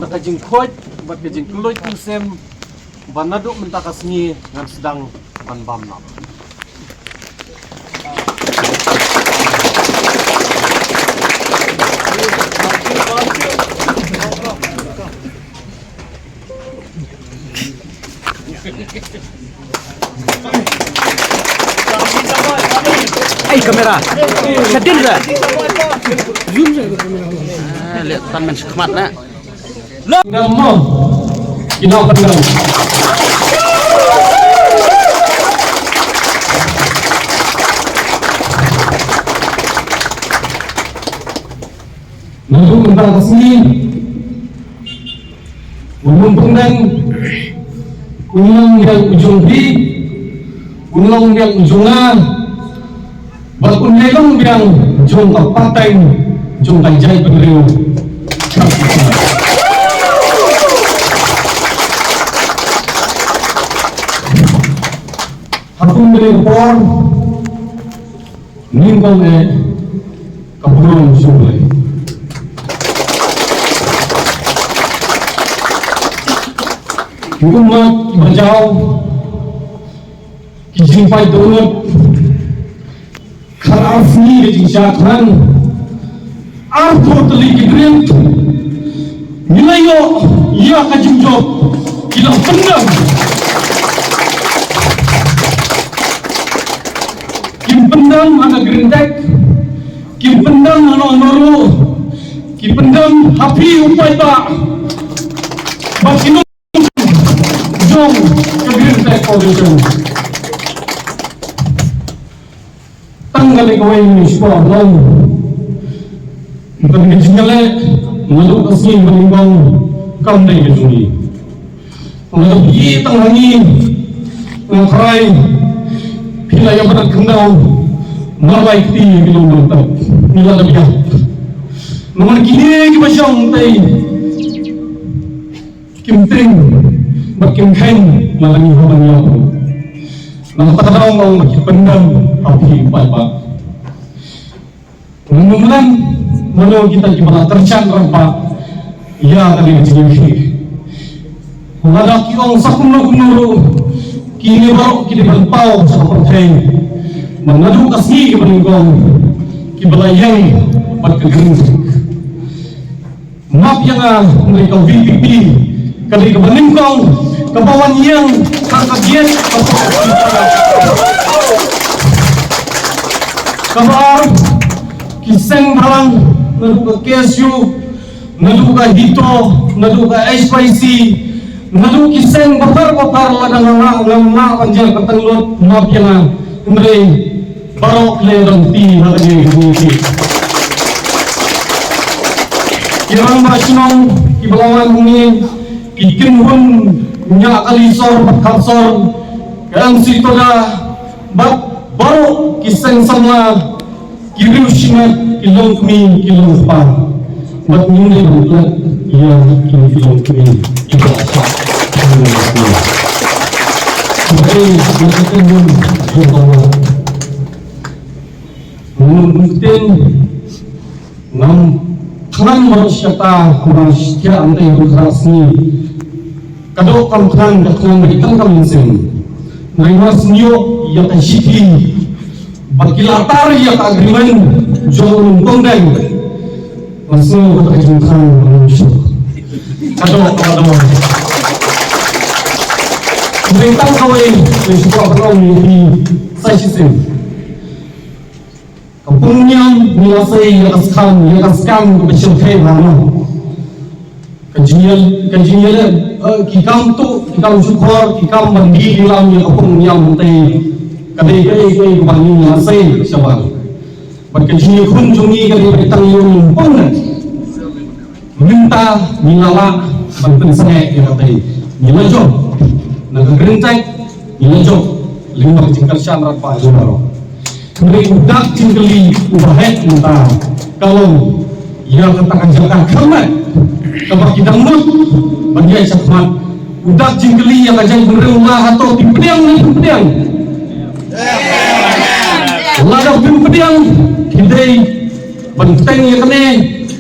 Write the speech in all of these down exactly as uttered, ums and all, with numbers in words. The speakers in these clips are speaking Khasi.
Ka jingkhuid bad ka jingkylluid kynsim ba naduh mynta ka sngi ngan sdang ban bam noh. Ai kamera. Shadin da. Zoom. Ah, lihat tan men sekhmat na. Ngam mo. Ina pandang. Naduh mynta ka sngi, u Nongpyndang un long biang u jong phi, un long biang u jong nga, bad un long biang jong ka pateng jong ka jaitbynriew. Ha kum kane ka por, nyngkong eh ka burom shuh lei. Ki ummat ki bajaw, ki jingpait dohnud, khatar sngi ka jingshah khnang, arphew tylli ki drink, ngi la ïoh ïa ka jingjop, ki la pyndem. Kim pyndem ha ka Green Tech, kim pyndem ha Nongmaro, kim pyndem ha phi u paidbah. Bad ki nong jong ka Green Tech Foundation. Tang kane kawei ngi shu kwah ban ong. Tang ka jingïaleh naduh ka sngi ba nyngkong kam dei ka jong ngi. Nga da phi tang hangne, nga tharai phi la ïa pyndat khyndew marwei kti ïa ki longdong tep. Ngi la dep ïa. Namar kine kiba shong tei kim tieng bad kim kheiñ lada ngi hap ban ïa. Nangta ka daw nga ong ba ki pyndem ha phi paidbah. Ngam nym len mano kita kiba la kyrshan rangbah ïa kane ka jingïakhih. Lada ki ong sa kumno kumno ruh, kine baroh ki dei ban paw sha ka pyrthei ba naduh ka sngi kaba nyngkong kiba la ïeng bad ka Green Tech. Map ïa nga, hynrei ka V P P ka dei kaba nyngkong kaba wan ïeng ha ka gate ka. Kaba ar, ki seng bhalang naduh ka K S U, naduh ka HITO, naduh ka H Y C, naduh ki seng bapher bapher, lada nga lah, ngam lah ban jer ka tang lut, map ïa nga, hynrei baroh ki la dang ti ha kane ka jingïakhih. Ki rangbah shnong kiba la wan hangne, ki kynhun ñiah kali sor bad khap sor, ka M C Toda bad baroh ki seng samla, ki riew shimet, ki longkmie, ki longkpa. Bad ngim dei ban klet ïa kine ki longkmie kiba la shah. Hynrei ïa ka kynhun jong ka wah, ngam ktien, ngam khlaiñ baroh shi katta, haba shi thiah hangtei ha ka sngi. Ka doh kam khlaiñ, ka khlaiñ ba ki tang ka mynsiem. Hynrei nga sngew ïa ka shithi ba ki la tar ïa ka agreement jong u Nongpyndang. Nga sngew kata ka jingkhlaiñ ba ngam shuh. Ka doh, ka doh. Hynrei tang kawei, nga shu kwah ban ong ïa phi sa shisien. Ka pung niam ngi la sei ïa ka skam, ïa ka skam kaba shyrkhei ba noh. Ka jingïal, ka jingïaleh, eh, ki kam tuh, ki kam shukor, ki kam ban die die lam ïa ka pung niam hangtei. Ka dei kaei kaei kaba ngi la sei shabar. Bad ka jingïakhun jong ngi ka dei ba tang ïa u Nongpyndang. Mynta ngi la lah ban pynsangeh ïa kata. Ngi la jop na ka Green Tech, ngi la jop lyngba ka jingkyrshan rangbah jong baroh. Hynrei u dak jingkylli uba heh mynta ka long ïa kata ka jaka kyrmet kaba ki dang mut ban ïaid shakhmat. U dak jingkylli ïa ka jaitbynriew, la hato phi pdiang ne phim pdiang? Lada phim pdiang, phi dei ban bteng ïa kane,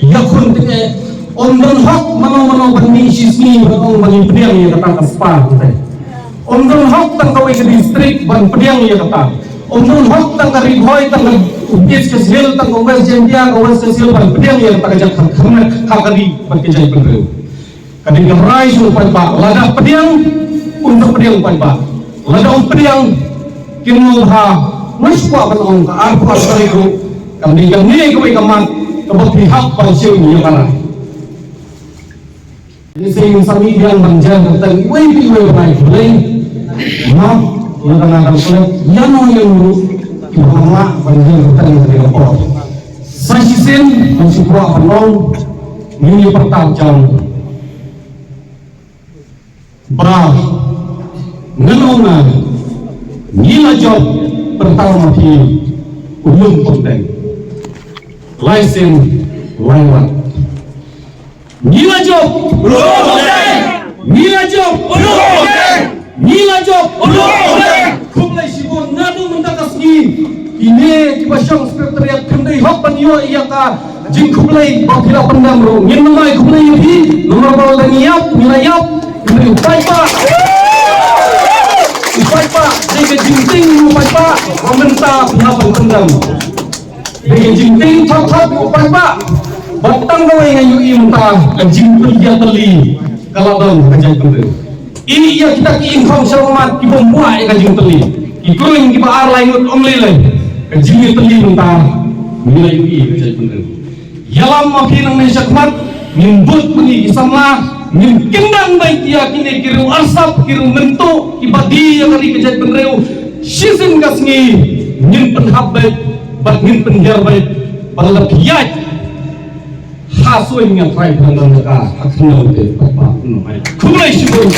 ïakhun teng eh, Ym don hok mano mano ban mih shisngi ban ong ban pdiang ïa kata ka spah te. Ym don hok tang kawei ka district ban pdiang ïa kata. Ym don hok tang ka Ri Bhoi, tang ka East Khasi Hills, tang ka West Jaintia, ka West Khasi Hills ban pdiang ïa kata ka jaka kham ha ka ri bad ka jaitbynriew. Ka dei ka rai sha u paidbah, lada pdiang, un sa pdiang u paidbah. Lada um pdiang, kin ym bha, nga shu kwah ban ong ka arphew ar tarik ruh, ka dei kane kawei ka mat kaba phi hap ban shim ïa ka rai. Ni sing sami biang ban jan tang wei bi wei bai play. Ma, lada nga dang play, ïa no ïa no ruh, ki ba ma ban jan tang ïa ka por. Sa shisien, nga shu kwah ban ong, ngi ïa pyrta jam. Ba ngan ong nga, ngi la jop pyrta ma phi u lum pyrteng. Lai sien lai wat. Ngi la jop u lum pyrteng. Ngi la jop u lum pyrteng. Ngi la jop u lum pyrteng. Khublei shibun, naduh mynta ka sngi. Kine kiba shong secretariat, khlem dei hok ban ïoh ïa ka jingkhublei ba phi la pyndem ruh. Ngin ym ai khublei ïa phi namar ba lada ngi ïap, ngi la ïap. Khublei u paidbah. U paidbah, dei ka jingtieng u paidbah ba mynta phi hap ban pyndem. Dei ka jingtieng thot thot u paidbah. Bad tang kawei nga ïohi mynta ka jingpynïatylli ka la don ha ka jaitbynriew. Ïa kita ki ïingkhong sha ummat kiba ym kwah ïa ka jingtylli. Ki kren kiba ar lai ngut ym lei lei. Ka jingïatylli mynta ngi la ïohi ha ka jaitbynriew. Ïalam ma phi nangne shakhmat, ngin bud ma ngi ki samla, ngin kyndang beit ïa kine ki riew arsap, ki riew myntoi, kiba die ïa ka ri ka jaitbynriew. Shisien ka sngi ngin pynhap beit bad ngin pynhiar beit, bad lada phi ïaid ha shuwa ngan trai pynhiar ka ha khyndew te. Khublei shibun.